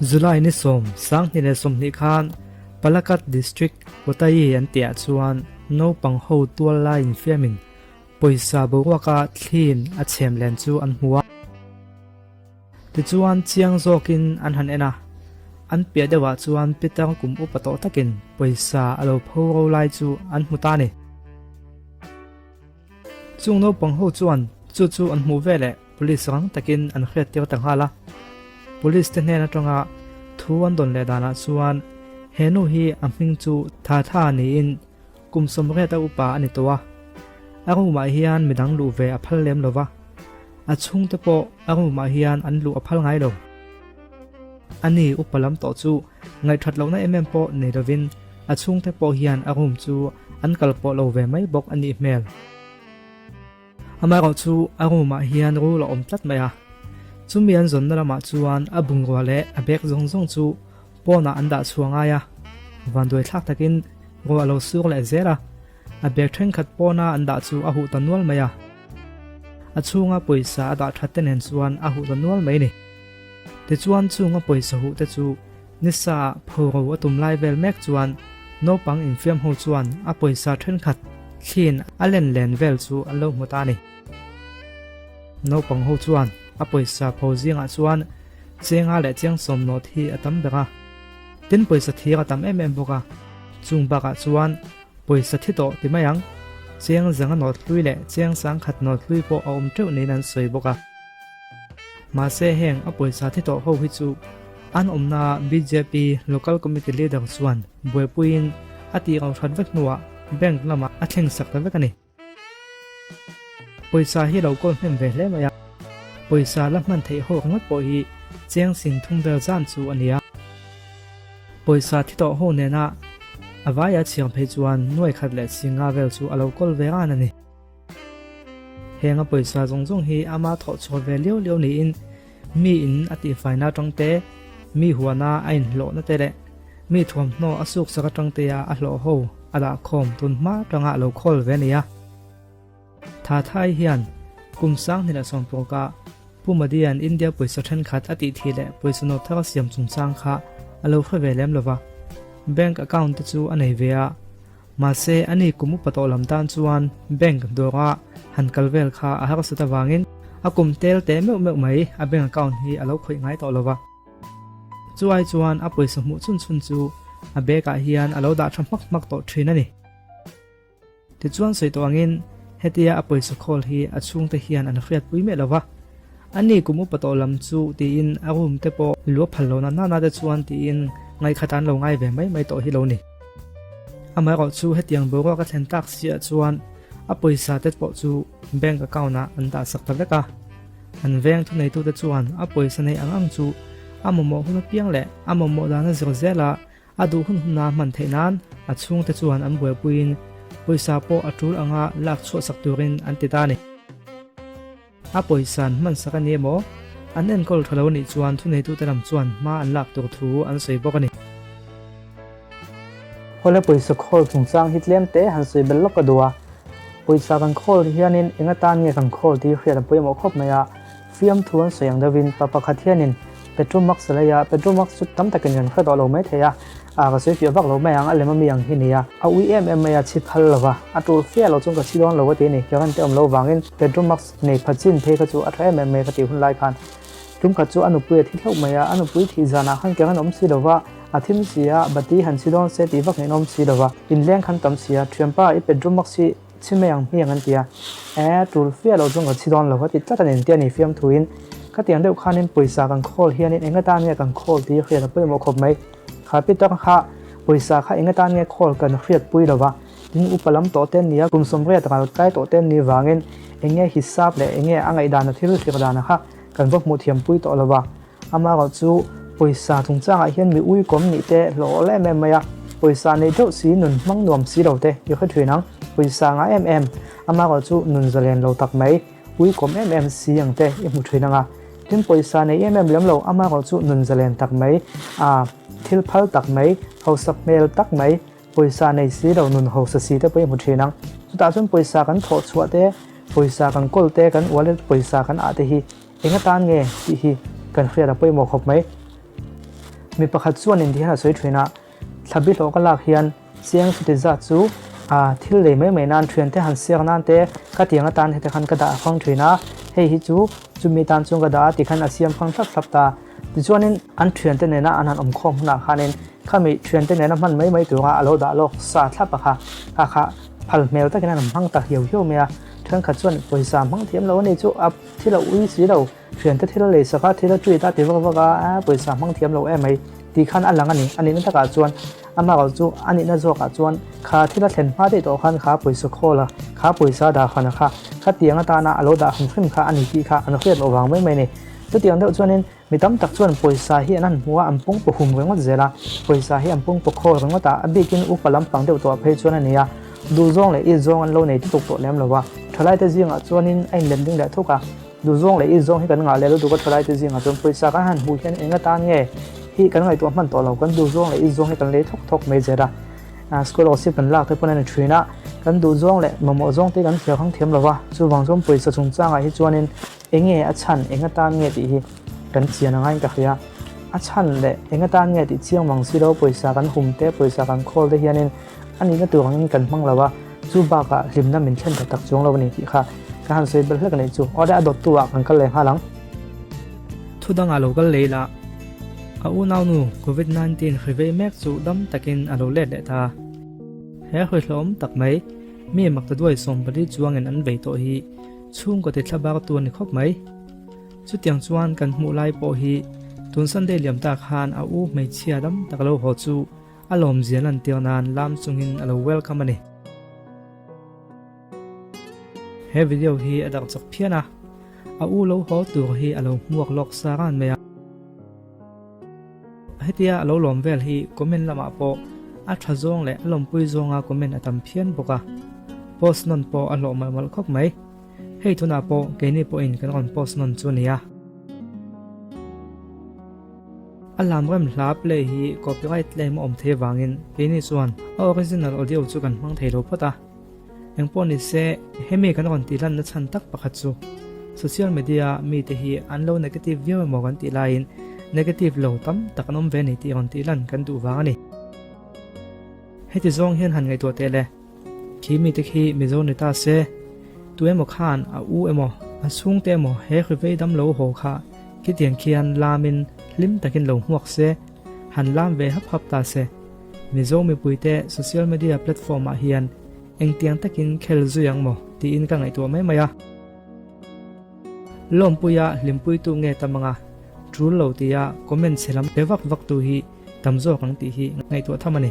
July ni 20 20 khan Palakkad District Kottayi an tihah chuan naupang ho tual lai infiamin pawisa boruaka thliin a chhem len chu an hmu a. Tichuan chiang zawkin an han en a, an piah deuhah chuan Peter kum upa tawh takin pawisa a lo pho ro lai chu an hmu ta a ni. Chung naupang ho chuan chu chu an hmuh veleh Police rang takin an hriat tir ta nghal a. Police te hnen atanga thu an dawn leh danah chuan he nu hi a hming chu Tha Tha niin kum 80 a upa a ni tawh a. A room ah hian midang luh ve a phal lem lo va, a chhungte pawh a room ah hian an luh a phal ngai lo. Ani upa lam tawh chu ngaihthat lohna em em pawh nei lovin a chhungte pawh hian a room chu an kal pawh lo ve mai bawk a nih hmel. Amaherawh chu a room ah hian rul a awm tlat mai a, chumi an zawnna lamah chuan a bungrua leh a bag zawng zawng chu pawnah an dah chhuah ngai a, vanduai thlak takin ruah a lo sur leh zel a, a bag thenkhat pawna an dah chu a huh ta nual mai a, a chhunga pawisa a dah that te nen chuan a huh ta nual mai a ni. Tichuan chunga pawisa huh te chu nisa ah phoro a tum lai vel mek chuan naupang infiam ho chuan a pawisa thenkhat thliin a len len vel chu an lo hmu ta a ni. Naupang ho chuan a pawisa pho zingah chuan chenga leh chiang sawm nawt hi a tam ber a, tin pawisa thir a tam em em bawk a, chung bakah chuan pawisa thi tawh ti mai ang, cheng zanga nawt hlui leh cheng sangkhat nawt hlui pawh a awm teuh niin an sawi bawk a. Mahse heng a pawisa thi tawh ho hi chu an awmna bjp Local Committee Leader chuan buaipuiin a tih ro hrat vek hnuah bank lamah a thleng sak ta vek a ni. Pawisa hi lo kawl hnem ve hle mai a, pawisa la hman theih ho ringawt pawh hi cheng sing thum vel zan chu a ni a. Pawisa thi tawh ho nena a vaia chhiar phei chuan nuai khat leh singa vel chu a lo kawl ve ran a ni. Heng a pawisa zawng zawng hi ama thawh chhuah ve liau liau niin mi in a tihfaina atang te, mi huana a inhlawhna te leh mi thuamhnaw a suksak atang te a a hlawh ho a dah khawm tun hma atanga a lo khawl ve a ni a. Thathai hian kum 2016 ah Pu Madian India pawisa thenkhat a tih thih leh pawisa nawt thar a siam chungchang kha a lo hre ve lem lova, bank account te chu a nei ve a, Mahse, ani kum upa tawh lam tan chuan bank dawra han kal vel kha a harsat avangin a kum tel teh meuh meuh mai a bank account hi a lo khawih ngai tawh lo va. Chu ai chuan a pawisa hmuh chhun chhun chu a bag ah hian a lo dah tha hmak hmak tawh thin a ni. Tichuan sawi tawh angin hetia a pawisa khawl hi a chhungte hian an hriatpui meh lo va. Ani kum upa tawh lam chu tiin a room te pawh luah phal lo na nana te chuan tiin ngaihkhat an lo ngai ve mai mai tawh hi lo ni. Amaherawh chu hetiang boruak a thlen tak siah chuan a pawisa te pawh chu bank account ah an dah sak ta vek a. An veng thuneitute chuan a pawisa neih ang ang chu a mamawh hun apiang leh a mamawh dan a zir zel a, a duh hun huna hman theih nan a chhungte chuan an buaipuiin pawisa pawh a tul anga lak chhuah sak turin an ti ta a ni. A pawisan hmansak a ni emaw, an enkawl tha lo nih chuan thuneitute lam chuan hma an lak tur thu an sawi bawk a ni. Hawle pawisa khawl chungchang hi tlem te han sawi bel lawk ka duh a, pawisa kan khawl hianin eng atan nge kan khawl tih hriat a pawimawh khawp mai a, fiamthu an sawi ang deuhin pa pakhat hianin Petromax a lei a, Petromax chu tam takin kan hre tawh lo mai thei a, a ka sawi fiah vak lo mai ang, a lem ami ang hi nia, a ui em em mai a, chhi phal lo va, a tul fia lo chuan ka chhi dawn lo a ti a ni, current te awm lo vangin Petromax nei pha chin phei kha chu a tha em em mai ka tih hun lai khan tum khat chu a nupui a thi hlauh mai a, a nupui thih zanah khan current awm si lo va, a thim si a, bati han chhi dawn se tih vak ngeihnawm si lo va, inleng khan tam si a, thianpa i Petromax hi Chhi mai ang hmiang an ti a, e, tul fia lo chuan ka chhi dawn lo ka ti tlat a ni an ti a ni fiamthuin ka tiang deuh khanin pawisa kan khawl hianin eng atan nge kan khawl tih hriat a pawimawh khawp mai. Kha Peter kha pawisa kha eng atan nge khawl kan hriat pui lo va, tin upa lam tawh te an ni a, kum 80 ral kai tawh te an nih vangin eng nge hisap leh eng nge a ngaihdan a thil hlir dan kha kan va hmuh thiam pui tawh lo va. Amaherawh chu pawisa chungchangah hian mi uikawm nih te hlawh em em mai a, pawisa neih deuh si nun hmang nuam si lo te i hre thin ang, pawisa ngah em em, amaherawh chu nun zalen lo tak mai, uikawm em em si ang te i hmu thin ang a, tin pawisa nei em em lem lo, amaherawh chu nun zalen tak mai, a thil phal tak mai, hausak hmel tak mai, pawisa nei si lo nun hausa si te pawh i hmu thin ang. Chutah chuan pawisa kan thawh chhuah te, pawisa kan kawl te, kan wallet pawisa kan ah te hi Eng atan nge tih hi kan hriat a pawimawh khawp mai. Mi pakhat chuanin ti hian a sawi thin a, thla bi hlawh ka lak hian chiang chuti zat chu a thil lei mai mai nan thiante han siak nan te ka tiang atan hete khan ka dah fang thin a, hei hi chu chumi tan chuan ka dah a ti khan a siam fang thlap thlap ta. Tichuanin an thiante nena an han awmkhawm hunah khanin khami thiante nena hman mai mai tura a lo dah lawk sa thlap a kha, kha kha phal hmel takin an hmang ta hiau hiau mai a, thenkhat chuan pawisa hmang thiam lo a ni chu a thil a ui si lo. Thiante thil a lei sak a, thil a treat a ti vak vak a, a pawisa hmang thiam lo em mai tih khan a lang a ni. A nihna takah chuan amah erawh chu a nihna zawkah chuan kha thil a thlen hma daih tawh khan kha pawisa khawl a, kha pawisa dah hran a kha, khatiang atana a lo dah hrim hrim kha a ni tih kha an hriat loh vang mai mai a ni. Chutiang deuh chuanin mi tam tak chuan pawisa hi an han hmu a, an pung paw hum ringawt zel a, pawisa hi an pung paw khawl ringawt a, a bikin upa lampang deuh tawhah phei chuan a ni a, duhzawng leh izawng an lo nei tutuk tawh lem lo va, thalaite zingah chuanin a inlem ding leh thuk a. Duhzawng leh izawng hi kan ngah leh lutuk a thalaite zingah chuan pawisa kan han hmuh hian eng atan nge hi kan ngaihtuah hman tawh lo, kan duhzawng leh izawng hi kan lei thawk thawk mai zel a, scholarship kan lak te pawn a ni thin a, kan duhzawng leh mamawh zawng te hi kan thliar hang thiam lo va, chuvang chuan pawisa chungchangah hi chuanin eng nge a chhan eng atan nge tih hi kan chian angain ka hria, a chhan leh eng atan nge tih chiang mang si lo pawisa kan hum te pawisa kan khawl te hianin A nihna tur angin kan hmang lo a, chu bakah hlimna min thlen tak tak chuang lo a ni tih kha ka han sawi belh hlek a nih chu. Awle a dawttu ah kan kal leh nghal ang. Thu dangah lo kal leh ila, a unaunu Covid 19 hri vei mek chu dam takin a lo let leh ta. He hrihlawm tak mai, mi maktaduai 14 chuangin an vei tawh hi chhungkaw ti thla bak tu a ni khawp mai. Chutiang chuan kan hmuh lai pawh hi tun Sunday liam tak khan a u hmeichhia dam tak lo haw chu A lawmzia lantir nan lam chungin a lo welcome a ni. He video hi a darh chak phian a, a u lo haw tur hi a lo hmuak lawk sa ran mai a. Hetia a lo lawm vel hi comment lamah pawh a tha zawng leh a lawmpui zawnga comment a tam phian bawk a. Post nawn pawh a hlawh malh malh khawp mai. Hei tunah pawh keini pawhin kan rawn post nawn chu a nia. A lam rem hla play hi copyright claim a awm thei avangin keini chuan a original audio chu kan hmang thei lo phawt a. Engpawh ni se, hemi kan rawn tih lanna chhan tak pakhat chu social media mite hi an lo negative viau emaw kan tih laiin negative lo tam tak an awm ve a ni tih rawn tih lan kan duh vang a ni. Heti zawng hian han ngaihtuah teh le. Khi mite khi Mizo ni ta se, tu emaw khan a u emaw, a chhungte emaw he hrivei dam lo haw kha khitiang khian lamin hlim takin lo hmuak se, han lam ve hap hap ta se. Mizo mipuite social media platform ah hian engtiang takin khel zui ang maw tiin ka ngaihtuah mai mai a. Lawmpuia hlimpuitu nge tam anga tul lo tia comment chhe lam pe vak vak tu hi tam zawk ang tih hi ngaihtuah tham a ni.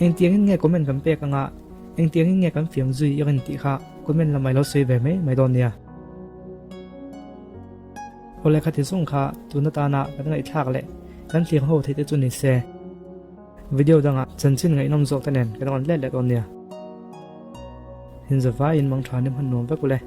Engtiangin nge comment kan pek anga, engtiangin nge kan fiam zui i rin tih kha comment lamah i lo sawi ve mai mai dawn nia. Awle khati zawng kha tun atana kan ngaihthlak leh kan hlir ho theih te chu ni se. Video dangah chanchin ngaihnawm zawk te nen kan rawn let leh dawn nia. Hinzavaiin mangtha ni hman nuam vek ule.